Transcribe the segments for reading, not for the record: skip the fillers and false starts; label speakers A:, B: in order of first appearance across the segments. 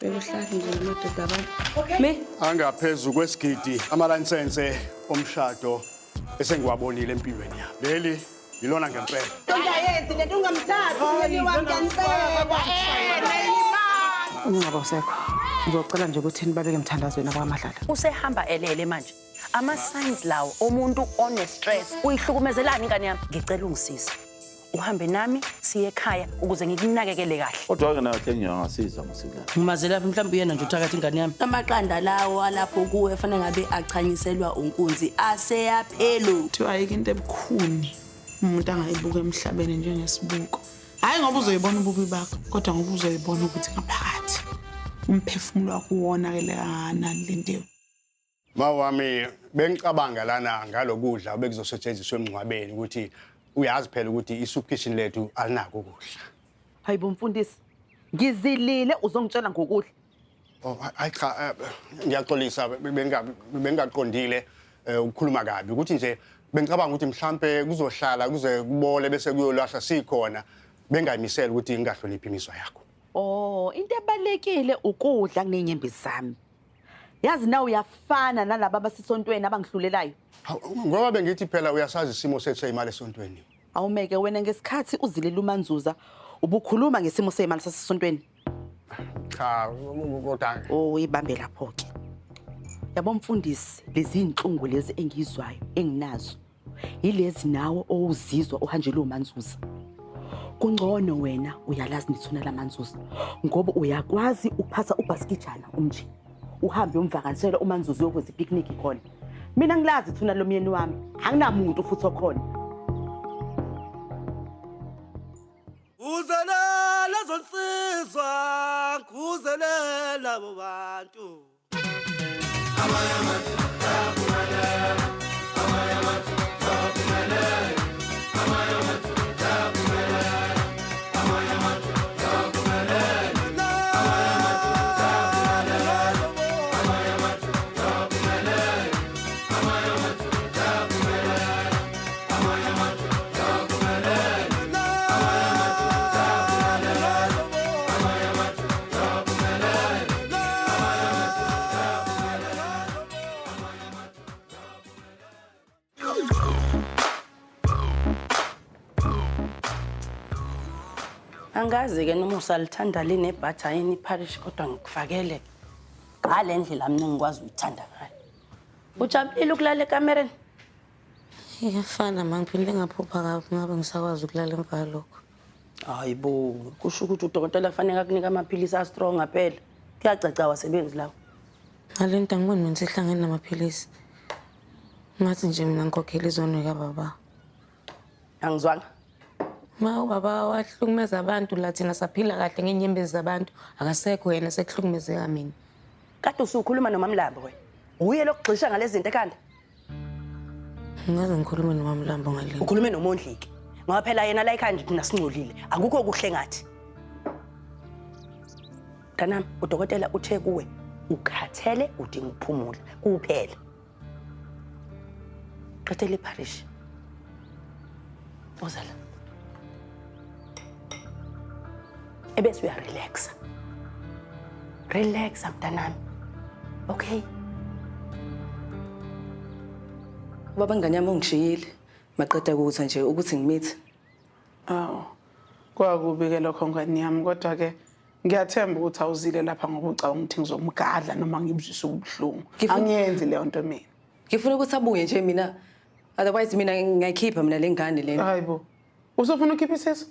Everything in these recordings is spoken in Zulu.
A: Bekuhlali nje namadoda abantu. Me
B: Angaphezu kwesigidi amalayisense omshado esengiwabonile empilweni yami. Leli yilona ngempela.
C: Ungayenzi lento ungamthathi umyeni wami ngiyanicela.
D: Umngcwabo usekho. Ngizocela nje ukuthi nibabeke emthandazweni abakwaMadlala.
E: Usehamba elele manje. Ama-signs lawo omuntu one-stress. Uyihlukumezelani ingane yami? Ngicela ungisize. Uhambe nami siye ekhaya ukuze ngikunakekele kahle.
F: Kodwa-ke nayo Thenjiwe angasiza Masila.
G: Ngimazela phi mhlawumbe uyena nje uthakathi ingane yami.
H: Amaqanda lawo alapho kuwe fanele ngabe achanyiselwa unkunzi aseyaphelu.
D: Kuthiwa ayikho into ebukhuni umuntu angayibuka emhlabeni njengesibuko. Hhayi ngoba uzoyibona ububi bakho, kodwa ngoba uzoyibona ukuthi ngaphakathi umphefumulo wakho uwonakele kangakanani Lindiwe.
B: Ma wami bengicabanga lana ngalokudla obekuzosetshenziswa emngcwabeni ukuthi uyazi phela ukuthi i-soup kitchen lethu alinako ukudla.
C: Hayibo mfundisi. Ngizilile uzongitshela ngokudla.
B: Oh hayi cha ngiyaxolisa bengingaqondile ukukhuluma kabi ukuthi nje bengicabanga ukuthi mhlambe kuzohlala kuze kubole bese kuyolahla sikhona bengayimisela ukuthi ngingahloniphi imizwa yakho.
C: Oh, into ebalekile ukudla kunenyembezi zami. Yazi na uyafana nalaba abasesontweni abangihlulelayo.
B: Hawu, Ngoba bengithi phela uyasazi isimo sethu seyimali esontweni.
C: Awumeke wena ngesikhathi uzilela uManzuza ubukhuluma ngesimo seyimali sasesontweni.
B: Cha kodwa
C: Oh, ibambe lapho ke. Yabo mfundisi, lezi inhlungu lezi engizwayo enginazo. Yilezi nawe owuzizwa uhanjelwe uManzuza. Kungcono wena uyalazi nethuna laManzuza ngoba uyakwazi ukuphatha ubhasikijana umnje. Uhambe uyomvakashela uManzuza uyokwenza ipicnic khona. Mina ngilazi ithuna lomyeni wami, anginamuntu futhi okhona.
I: Kuzelela zonsizwa, kuzelela bobantu.
G: Angazi-ke noma usalithanda linebhatha yini ipharishi kodwa ngikufakele ngale ndlela mina engikwazi uyithanda ngayo. Ujabulile ukulala ekamereni?
A: Iyafana ma ngiphinde ngaphupha kabi ngabe ngisakwazi ukulala emva kwalokho.
G: Hayi bo, kusho ukuthi udokotela kufanele akunika amaphilisi a-strong ngaphela. Kuyacaca awasebenzi lawo.
A: Ngale nto angiboni mina sihlangene namaphilisi. Ngathi nje mina ngikhokhela izono kababa.
G: Angizwanga.
A: Ma ubaba wahlukumeza abantu la thina saphila kahle ngenyembezi zabantu akasekho yena sekuhlukumezeka mina.
G: Kade usukhuluma noMamlambo wena. Uye lokugxisha ngalezi zinto ekhanda.
A: Ngaze ngikhulume noMamlambo ngale.
G: Ukhulume noMondliki. Ngoba phela yena la ekhaya nje thina singcolile. Akukho kuhle ngathi. Mntanami, udokotela uthe kuwe ukhathele udinga ukuphumula kuphela. Qedela iParish. Woza la. Ebese uyarelaxa. Relaxa mntanami. Okay.
J: Baba ingane yami ungishiyile. Maqeda kutha nje ukuthi ngimithi.
D: Awu. Kwakubi-ke lokho ngane yami kodwa-ke ngiyathemba ukuthi awuzile lapha ngoba ucabanga ukuthi ngizomgadla noma ngibuzwise ubuhlungu. Angiyenzi leyo nto mina.
J: Ngifuna ukuthi abuye nje mina. Otherwise mina ngiyayikhipha mina le ngane lena.
D: Hayi bo. Usufuna ukhipha isisu?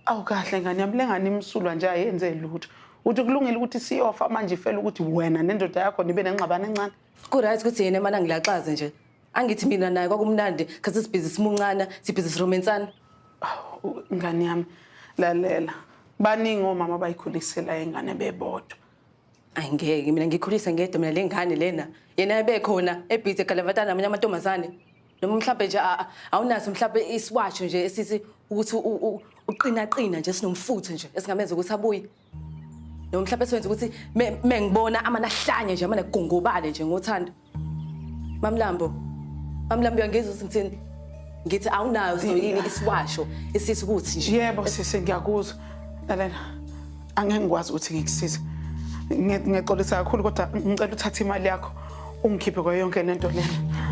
D: Awu kahle ngane yami le ngane imsulwa nje ayenze lutho. Uthi kulungile ukuthi siyofa manje ifele ukuthi wena nendoda yakho nibe nengxabano encane.
J: Ku-right ukuthi yena emane angilaxaze nje. Angithi mina naye kwakumnandi khathi sibhizi simuncana, sibhizi siromensana.
D: Awu ngane yami lalela. Baningi omama abayikhulisela ingane bebodwa.
J: Ayi ngeke mina ngikhulise ngedwa mina le ngane lena. Yena ebekhona ebhizi egalavatana namanye amantombazane. Noma mhlambe nje awunaso mhlambe isiwasho nje esithi ukuthi uqina qina nje sinomfutho nje esingamenza ukuthi abuye. Noma mhlambe siwenza ukuthi mengibona amane ahlanye nje amane gongobale nje ngothando. Mamlambo. Mamlambo uyangizwa ukuthi ngithini? Ngithi awunayo soyini isiwasho esithi ukuthi nje.
D: Yebo sisi ngiyakuzwa. Lalela. Angeke ngikwazi ukuthi ngikusize. Ngiyaxolisa kakhulu kodwa ngicela uthathe imali yakho ungikhiphe kwayo yonke lento lena.